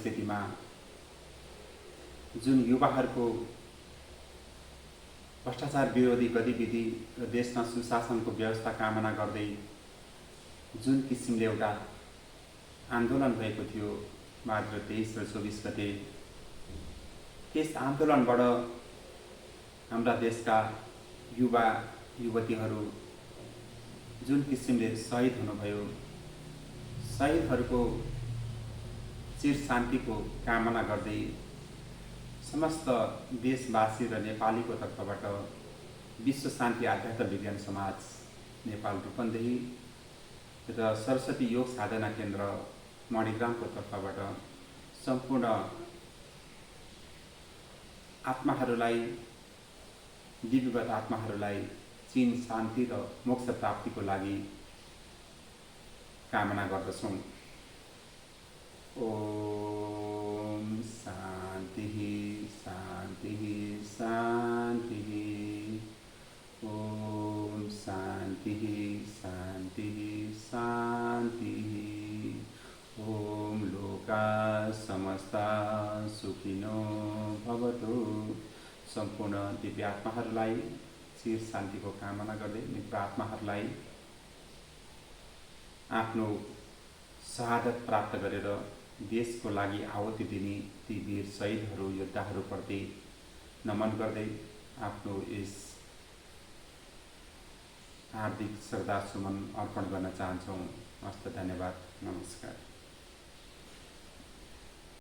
परिस्थितिमा जुन युवाहरूको भ्रष्टाचार विरोधी गतिविधि र देशमा सुशासनको व्यवस्था कामना गर्दै जुन किसिमले एउटा आन्दोलन भएको थियो मार्च 23 र 24 गते, त्यस आन्दोलनबाट हाम्रा देशका युवा युवतीहरू जुन किसिमले शहीद हुनुभयो, शहीदहरूको चिर शान्तिको कामना गर्दै समस्त देशवासी र नेपालीको तर्फबाट विश्व शान्ति आध्यात्म विज्ञान समाज नेपाल रूपन्देही र सरस्वती योग साधना केन्द्र मणिग्रामको तर्फबाट सम्पूर्ण आत्माहरूलाई, दिव्यगत आत्माहरूलाई चिन शान्ति र मोक्ष प्राप्तिको लागि कामना गर्दछौँ। ओम शान्ति शान्ति शान्ति। ओम शान्ति शान्ति शान्ति। ओम लोका समस्ता सुखिनो भवतु। सम्पूर्ण दिव्य आत्माहरूलाई चिर शान्तिको कामना गर्दै मित्र आत्माहरूलाई आफ्नो शहादत प्राप्त गरेर देशको लागि आहुति दिने ती वीर शहीदहरू योद्धाहरूप्रति नमन गर्दै आफ्नो यस हार्दिक श्रद्धासुमन अर्पण गर्न चाहन्छौँ। हस्त धन्यवाद, नमस्कार।